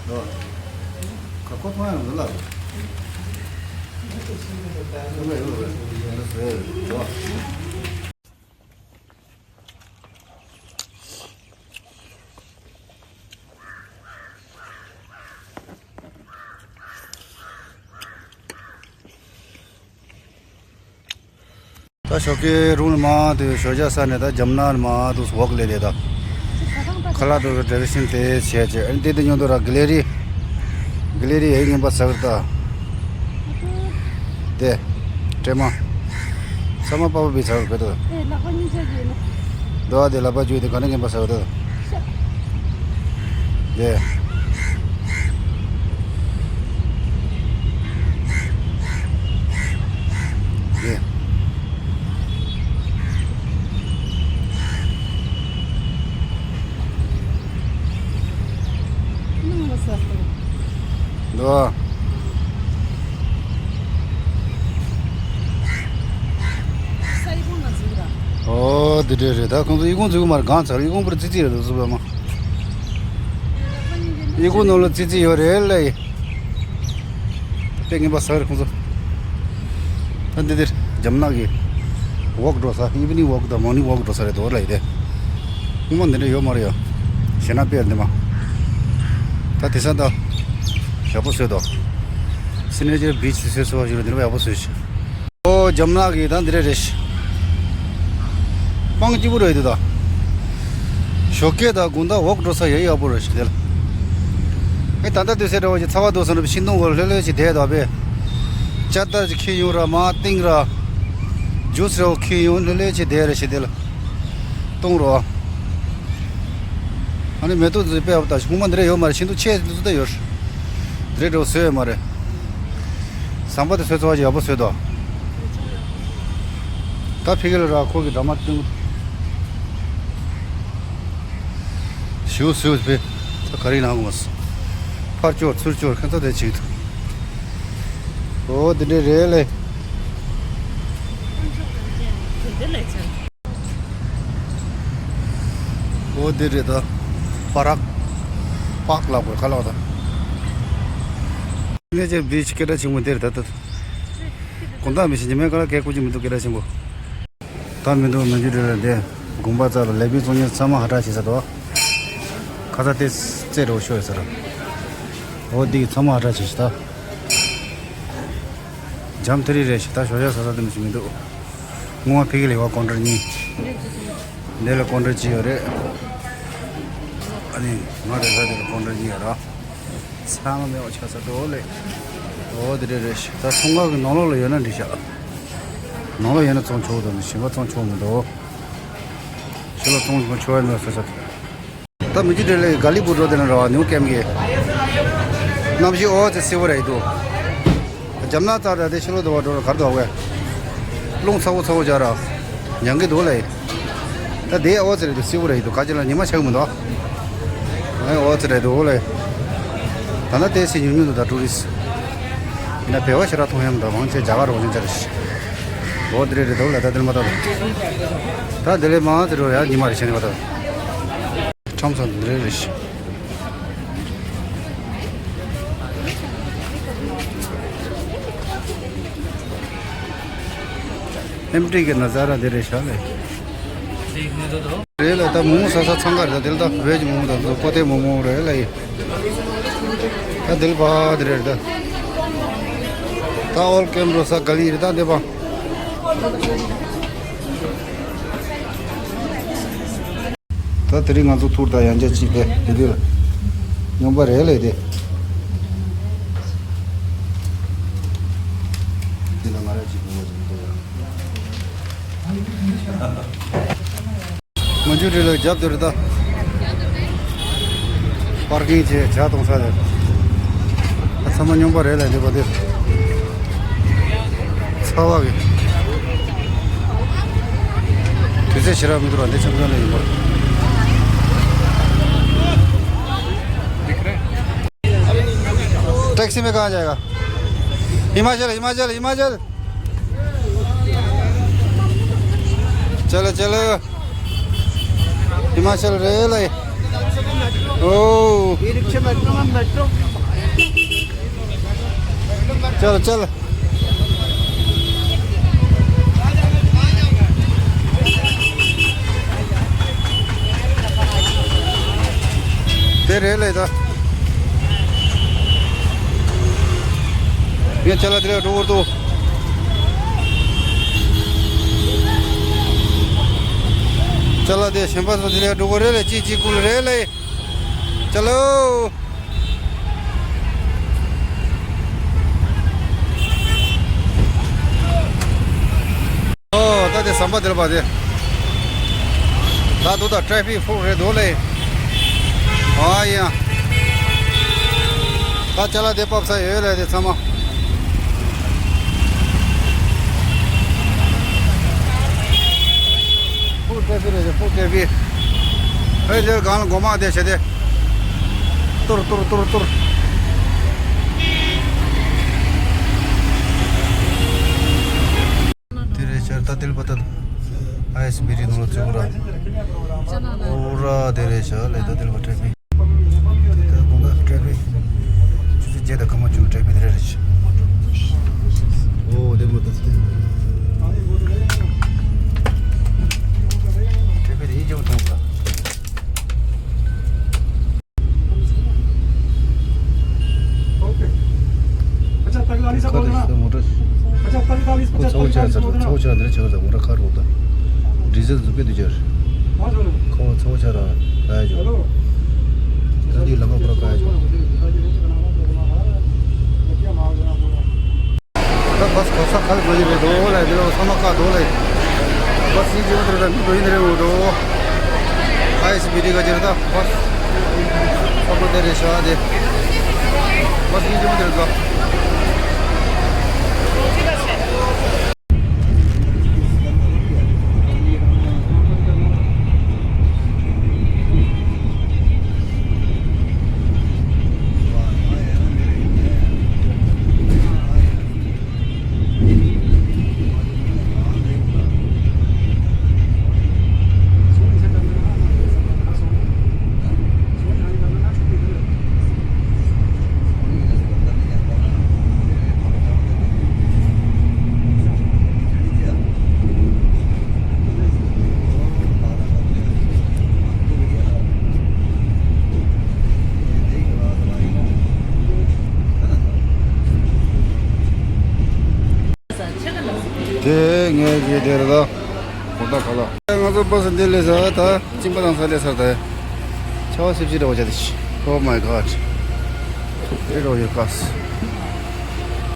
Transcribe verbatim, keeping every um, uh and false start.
ག་ཁོ་ཐོང་ཡང་མི་ལ། ད་ཞོགས་ཀའི་རུང་ལ་མ་དུ་ཞོགས་ཇ་ས་ནས་ད་འཇམ་ནར་མ་དུ་ཝོག་ལས་དེ་ད་ཁ་ལག་དུ་ཌི་རེག་ཤན་དེ་བྱས་བྱས་ཨ་ནི་དེ་དུ་ཉོ་དུ་ར་གི་ལེ་རི་གི་ལེ་རི་ཡའི་ངན་པ་ཟ་གི་ད་དེ་ཀྲེ་མ་ས་མ་པ་པ་བི་ཟ་གི་དུ་དོ་བ་དེ་ལ་པ་ཇུས་དེ་ག་ནས་ངན་པ་ཟ་གི་དུ། དེ། དེ། འདུག་ཨ། ཨོ་དེ་འདྲ་རེད། ད་ཁོང་ཚོ་ཨི་ཁུང་འཛུགས་མར་གང་ཚར། ཨི་ཁུང་པུར་ཙི་ཙི་རེད་འདུག་སུ་བ་མ། ཨི་ཁུང་ནང་ལ་ཙི་ཙི་ཡོད་རེད་ལ་ཡི། དཔེ་ངན་པ་ཟ་རེད་ཁོང་ཚོ། ད་འདི་འདིར་འཇམ་ནག་གི་ཝོག་འགྲོ་ས། ཨི་ཝི་ནིང་ཝོག་དང་མོར་ནིང་ཝོག་འགྲོ་ས་རེད་འདུག་ལ་ཡི་དེ། སྔོན་མ་འདི་འདྲ་ཡོད་མ་རེད་ཡ། ཞེ་ན་དཔེ་འདི་མ། ད་དེ་ས་ད་ཡག་པོ་བཟོས་འདུག་སི་ནེ་ཅར་བི་ཆི་བཟོས་སོ་བ་ཞིག་རེད། འདི་འདྲ་ཡག་པོ་བཟོས་ཤག་ཨོ་འཇམ་ནག་གི་ད་འདི་རེད་རེད་ཤག་སྤང་སྐྱིད་པོ་རེད་འདུག་ད་ཞོགས་ཀས་ད་དགོང་དག་ཝོག་འགྲོ་ས་ཡ་ཡག་པོ་རེད་ཤག་དེ་ལ། ཨེ་ད་ལྟ་དུས་ཚོད་འདྲ་བོ་ཞིག་ཚ་བ་འདུག་ས་འདྲ་བོ་ཤིང་སྡོང་གོ་ལྷོད་ལྷོད་ཞིག་བསྡད་འདུག་པས། ལྕགས་དར་ཅིག་འཁྱེར་ཡོང་ར་མ་ཏིང་ར། ཇུས་ར་བོ་འཁྱེར་ཡོང་ལྷོད་ལྷོད་ཅིག་བསྡད་ར་ཞིག་དེ་ལ། གཏོང་རོགས། ཨ་ནི་མེ་ཏོག་འཛིན་དཔེ་ཨབ་ད་ཞིག་སྔོན་མ་འདི་ར་ཡོད་མ་རེད། ཤིན་ཏུ་ཆེ་འདུག་ད་ཡོད། འདི་ར་འདྲ་བོ་བཟོས་ཡོད་མ་རེད། ཟམ་པ་དེ་བཟོས་ཚོ་བ་ཅིག་ཡག་པོ་བཟོས་འདུག་ད་ཕི་གེ་ལ་ར་ཁོ་གི་འདྲ་མ་སྟོན། ཞུ་སུས་པེ། ད་ག་རེ་ནང་ངོ་སོ། ཕར་སྐྱོར་ཚུར་སྐྱོར་ཁ་ཚ་དེ་ཅིག་ཐུག་ཨོ་དེ་འདྲ་རེད་ལེ། ཨོ་དེ་རེད་ད། པ་རག་པག་ལག་པར་ཁ་ལག་ད། ནས་ཅེ་བི་ཆི་སྐད་གྲགས་ཆེན་པོ་དེ་རེད་ད་ད། དགོང་དག་མི་ཤེས་ཉི་མའི་ཁ་ལག་གས་ཀུ་ཅི་མི་འདུག་སྐད་གྲགས་ཆེན་པོ། ད་མི་འདུག་མི་འཇུ་འདྲེ་ལ་བསྡད། དགོན་པ་རྩ་ལ་ལས་བུད་ཚོང་ཉེ་ཚང་མ་ཧ་ཏྲ་བྱེད་ས་དོ། ཁ་ཚ་ཏེ་རྩེ་རོ་ཤོར་ཡོད་ས་ར། འོ་འདི་གི་ཚང་མ་ཧ་ཏྲ་བྱེད་ཤི་ད། འཇམ་ཐི་རི་རེད་ཤི་ད་ཞོ་ཡ་ས་ས་དེ་མི་ཤི་མི་འདུག་སྔོན་མ་ཕི་གི་ལས་བ་ཀོན་ཀྲེ་གཉིས། འདི་ལ་ཀོན་ཀྲེ་གཅིག་ཡོད་རེད། ཨ་ནི་ང་རེ་ས་དེ་ལ་ཀོན་ཀྲེ་གཉིས་ཡོད་ར། ཚང་མ་མེད་པ་ཆགས་ས་འགྲོ་ལེ། འོ་དེ་འདྲ་རེད་ཤག་ད་ཚོང་ཁང་གི་ནང་ལོགས་ལ་ཡོད་ན་འགྲིག་ཤག་ནང་ལོགས་ཡོད་ན་བཙོང་ཆོག་དང་གཞན་པ་བཙོང་ཆོག་མི་འདུག་ཕྱི་ལོགས་བཙོང་ཆོག་ཡ་མེད་ས་ཆགས། ད་མི་འཇུ་འདྲེ་ལེ་ག་ལི་བུ་འགྲོ་དེ་ན་ར་བ་ནིའུ་ཀེམ་གི་གནམ་གཤིས་འོ་ཙི་བསིལ་པོ་རེད་འདུག་འཇམ་ནག་ཙག་ད་དེ་ཕྱི་ལོགས་དུ་བ་འགྲོ་ར་གར་དུ་བ་བས། རླུང་ཚ་བོ་ཚ་བོ་རྒྱག་ར། མྱང་གི་འདུག་ལེ། ད་དེ་ཨོ་ཙི་རེད་འདུག་སིའུ་རེད་འདུག་ག་ཅི་ལ་ཉི་མ་ཆགས་མི་འདུག་ཨེ་ཨོ་ཙི་རེད་འདུག་ལེ། ད་ནི་དེ་སི་ཉུང་ཉུང་འདུག་ད་ཊུ་རི་སི་ཡིན་ན་བེ་བ་ཞེ་དྲག་མཐོང་ཡ་མི་འདུག་མང་ཆེ་རྒྱ་གར་རོགས་ཅན་ཅར་ཤི། ཨོ་དེ་རེད་རེད་འདུག་ལེ། ད་དེ་ལ་མ་ད་འདུག་ད་དེ་ལས་མང་ཙི་རོ་ཡ་ཉི་མ་རེ་ཤི་ནི་བ་ད། ཁྲོམ་སོང་འདི་རེད་རེད་ཤི། ཨེམ་ཏི་གི་ན་ཛ་ར་འདི་རེད་ཤག་ལེ། རེད་ལ་ད་མོག་མོག་ས་ས་འཚང་ཁ་རེད། ད་དེ་ལ་ད་བོད་ཀྱི་མོག་མོག་དང་ཀོ་ཏའི་མོག་མོག་རེད་ལ་ཡི། ད་དེ་ལ་བ་དེ་རེད་ད། ད་ཨོལ་ཀེམ་རོ་ས་ག་ལི་རེད་ད་འདི་བ། ད་དེ་རིང་ང་ཚོ་ཐུར་དང་ཡང་བསྐྱར་གཅིག་དེ་དེ་དུས་ལ་སྨྱོན་པ་རེད་ལས་དེ། འདི་ལ་ང་ར་གཅིག་དགོས་པ་ཅིག་འདུག་ཡ། མ་འཇུ་རི་ལ་རྒྱབ་དེ་རེད་ད། པར་ཀིང་བྱས་ཇ་གཏོང་ས་རེད། ཚང་མ་སྨྱོན་པ་རེད་ལས་འདི་པ་དེ། ཚ་བ་གི། དུས་ཚོད་ཞེ་དྲག་མི་འདུག་ར་འདི་ཆམ་ཆམ་ལ་ཡིན་པ། टैक्सी में कहाँ जाएगा? हिमाचल, हिमाचल, हिमाचल। चलो, चलो। हिमाचल रेल है। ཨོ། ཡི་རིག་ཆེ་མེད་ཀྱང་མེད་ཀྱང་། ཅལ་ཅལ། དེ་རེད་ལེ་ད། ངས་ཅ་ལག་དེ་ལ་འགྲོ་གི་འདུག་ཅ་ལག་དེ་གཞན་པ་ཚོ་དེ་ལ་འགྲོ་གི་རེད་ལེ། གཅིག་གཅིག་ཀུ་ལ་རེད་ལེ། ཅ་ལག་ཨོ། ད་དེ་ཟམ་པ་དེར་པ་དེ། ད་དུ་ད་ཊེ་ཕིག་ཕུག་རེད་འདུག་ལེ། ཨ་ཡ། ད་ཅ་ལག་དེ་ཕབ་ས་ཡོད་ལེ་དེ་ཚང་མ། ཕུག་ཊེ་ཕིག་རེད་དེ་ཕུག་ཊེ་ཕིག་ཨེ་དེ་གང་ལ་མགོ་མ་དེ་བྱས་ཏེ། ཏུར་ཏུར་ཏུར་ཏུར། དེ་རེད་ཤག་ད་དེ་ལ་པ་ད། ཨའི་སི་བི་ཌི་ནང་ལ་ཚུད་ར། ཨོ་ར་དེ་རེད་ཤག་ལེ། ད་དེ་ལ་པ་ཊེ་ཕིག་ད་དགོང་དག་ཊེ་ཕིག་ཆུ་ཚོད་བརྒྱད་དང་སྐར་མ་བཅུ་ཊེ་ཕིག་དེ་རེད་རེད་ཤག་ཨོ་དེ་མོ་ད་དེ། ཊེ་ཕིག་དེ་ཡིན་གྱི་མ་མཐོང་ད། ओके। अच्छा, तगड़ाली से ཁ་དེ་बोलना। ཤི་མོ་ཊ། अच्छा, तगड़ाली से ཁོ་ཚ་བོ་ཆ་ཚ་ཚ་བོ་ཆ་འདིར་ཆ་ཚ་མོ་ཊ་ཁ་རོག་ད། ཌི་ཟེལ་ཟུག་གི་དུ་ཅར། ཁོ་ཚ་བོ་ཆ་ར་ད་ཡ་ཇོ། ད་དེ་ལམ་པ་པུ་ར་ཀ་ཡ་ཇོ། ད་བས་གོ་ས་ཁ་ལ་འགྲོ་ཡི་རེད་འགྲོ་ལ་འདི་ལ་ས་མ་ཀ་འགྲོ་ལ། བས་ཡིན་གྱི་འོ་དེ་རེད་ད་མི་འགྲོ་ཡིན་རེད་འོ་འགྲོ། ཨའི་སི་བི་ཌི་ག་ཅེར་ད་བས་ས་མ་དེ་རེད་ཤག་དེ། བས་ཡིན་གྱི་འོ་དེ་རེད་ད། དེ་ངས་ཀྱི་དེར་ད་གོ་ད་ག་ལ། ང་ཚོ་བས་འདི་ལས་ས་ད་གཅིན་པ་དང་ས་ལས་ས་ད་ཆ་བ་སིབ་ཅི་རེ་བ་བྱ་དེ་ཤི། Oh my God. རེ་རོ་ཡོད་ག་ས།